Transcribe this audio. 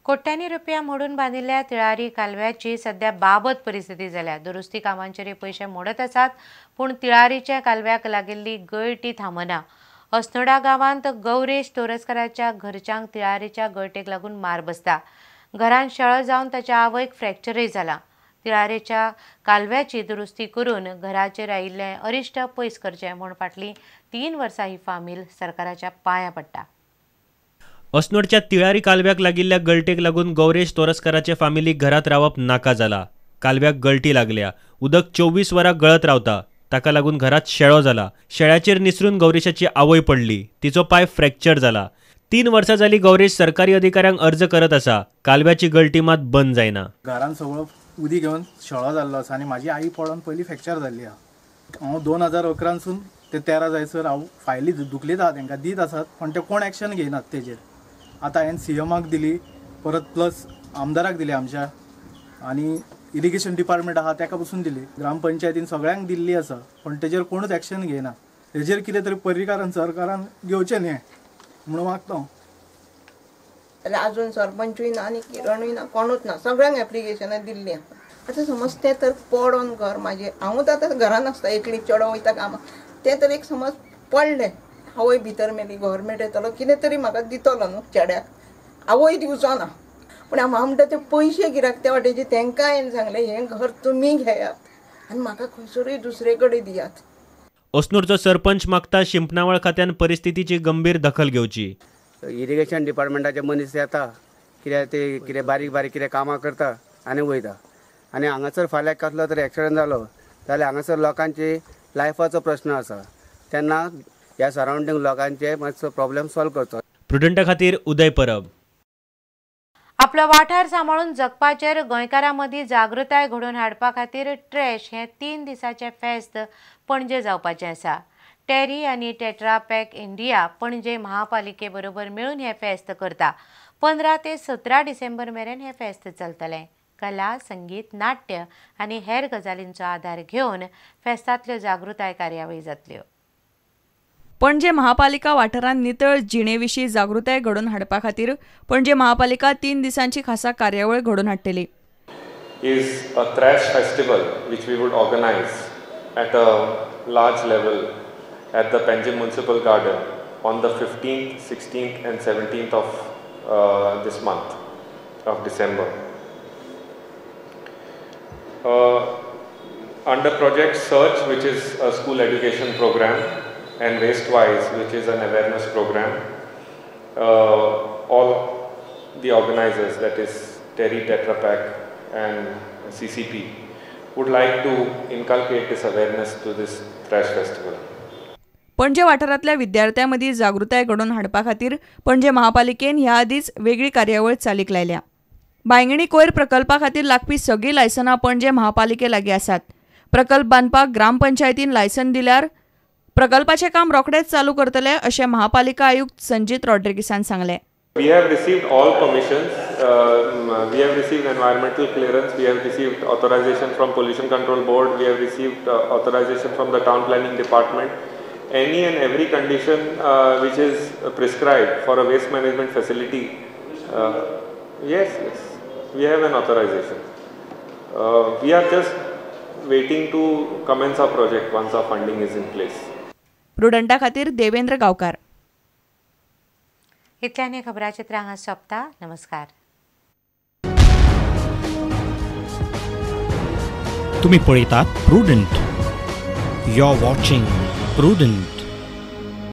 कोट्यांनी रुपया मोडून बांदिल्ल्या तिळारी कालव्याची सध्या बाबत परिस्थिती जाल्या. दुरुस्ती कामांचेर पयशे मोडत आसात, पूण तिळारीच्या कालव्याक लागिल्ली गळटी थांबना. अस्नोडा गांवांत गौरेश तोरस्कराच्या घरच्यांक तिळारीच्या गळटेक लागून मार बसता. घरांत शेळो जावन ताच्या आवयक फ्रॅक्चरय जाला. तिळारीच्या कालव्याची दुरुस्ती करून घराचेर आयिल्लें अरिश्ट पयस करचें म्हूण फाटलीं 3 वर्सां ही फामील सरकाराच्या पांयां पडटा. अस्नोडच्या तिळारी कालव्याक लागिल्ल्या गळटेक लागून गौरेश तोरस्कराचे फामिलीक घरात रावप नाका जाला. कालव्याक गळटी लागल्या, उदक 24 वरां गळत रावता. ताका लागून घरात शेळो जाला. शेळ्याचेर निसरून गौरेशाची आवय पडली, तिचो पाय फ्रॅक्चर जाला. 3 वर्सां जाली गौरेश सरकारी अधिकाऱ्यांक अर्ज करत आसा. कालव्याची गळटी मात बंद जायना. घरान सगळो उदीक घेवन शेळो जाल्लो आसा आनी म्हाजी आई पडोन पयलीं फ्रॅक्चर जाल्ली आहा. हांव 2011 ते 13 जायसर हांव फायली दुखलीत आहा, तांकां दीत आसात, पण ते कोण एक्शन घेयनात तेजेर. आतां हांवें सीएमाक दिली, परत प्लस आमदाराक दिली आमच्या, आनी इरिगेशन डिपार्टमेंट आहा ताका पसून दिली, ग्रामपंचायतीन सगळ्यांक दिल्ली आसा, पण तेजेर कोणूच एक्शन घेयना. तेजेर कितें तरी परिकारान सरकारान घेवचें न्ही म्हणून मागता हांव. जाल्यार आजून सरपंचूय ना आनी किरणूय ना, कोणूच ना. सगळ्यांक एप्लिकेशनां दिल्लीं आसा. आतां समज तें तर पडोन घर म्हाजें, हांवूच आतां घरान आसता एकली, चेडो वयता कामाक, तें तर एक समज पडलें, आवय भितर मेली, गव्हर्मेंट येतलो कितें तरी म्हाका दितलो न्हू चेड्याक, आवय दिवचो ना. पूण हांव म्हणटा ते पयशे कित्याक त्या वाटेचे तांकां हांवें सांगलें हें घर तुमी घेयात आनी म्हाका खंयसरूय दुसरे कडेन दियात. अस्नोडचो सरपंच मागता शिंपणावळ खात्यान परिस्थितीची गंभीर दखल घेवची. इरिगेशन डिपार्टमेंटाचे मनीस येता, कित्याक ते कितें बारीक बारीक कितें कामां करता आनी वयता. आनी हांगासर फाल्यां कसलो तरी एक्सिडंट जालो जाल्यार हांगासर लोकांची लायफाचो प्रश्न आसा, तेन्ना ह्या सरावंडींग लोकांचे मातसो प्रॉब्लेम सॉल्व करचो. प्रुडंटा खातीर उदय परब. आपलो वाठार सांबाळून जगपाचेर गोंयकारां मदीं जागृताय घडोवन हाडपा खातीर ट्रॅश हें 3 दिसांचें फेस्त पणजे जावपाचें आसा. टेरी आनी टेट्रा पॅक इंडिया पणजे महापालिके बरोबर मेळून हें फेस्त करता. 15 ते 17 डिसेंबर मेरेन हें फेस्त चलतलें. कला, संगीत, नाट्य आनी हेर गजालींचो आदार घेवन फेस्तांतल्यो जागृताय कार्यावळी जातल्यो. पणजे महापालिका वाठारांत नितळ जिणेविशीं जागृताय घडोवन हाडपा खातीर पणजे महापालिका 3 दिसांची खासा कार्यावळ घडोवन हाडटली. Is a trash festival which we would organize at a large level at the Panjim Municipal Garden on the 15th, 16th and 17th of this month of December. Under Project Search, which is a school education program, and Wastewise, which is an awareness program, all the organizers, that is Terry, Tetra Pak and CCP, would like to inculcate this awareness to this trash festival. Panaji वाठारांतल्या विद्यार्थ्यां मदीं जागृताय घडोवन हाडपा खातीर पणजे महापालिकेन ह्या आदींच वेगळी कार्यावळ चालीक लायल्या. बांयगिणी कोयर प्रकल्पा खातीर लागपी सगळीं लायसनां पणजे महापालिके लागीं आसात. प्रकल्प बांदपाक ग्रामपंचायतीन लायसन दिल्यार प्रकल्पाचें काम रोखडेंच चालू करतले अशें महापालिका आयुक्त संजीत रॉड्रिगीसान सांगलें. We have received all permissions. We have received environmental clearance. We have received authorization from Pollution Control Board. We have received authorization from the Town Planning Department. Any and every condition which is prescribed for a waste management facility, yes, we have an authorization. We are just waiting to commence our project once our funding is in place. प्रुडंटा खातीर देवेंद्र गांवकार. इतल्यान खबराचित्र हांगा सोंपता. नमस्कार. तुम्ही पळयतात Prudent. You are watching Prudent.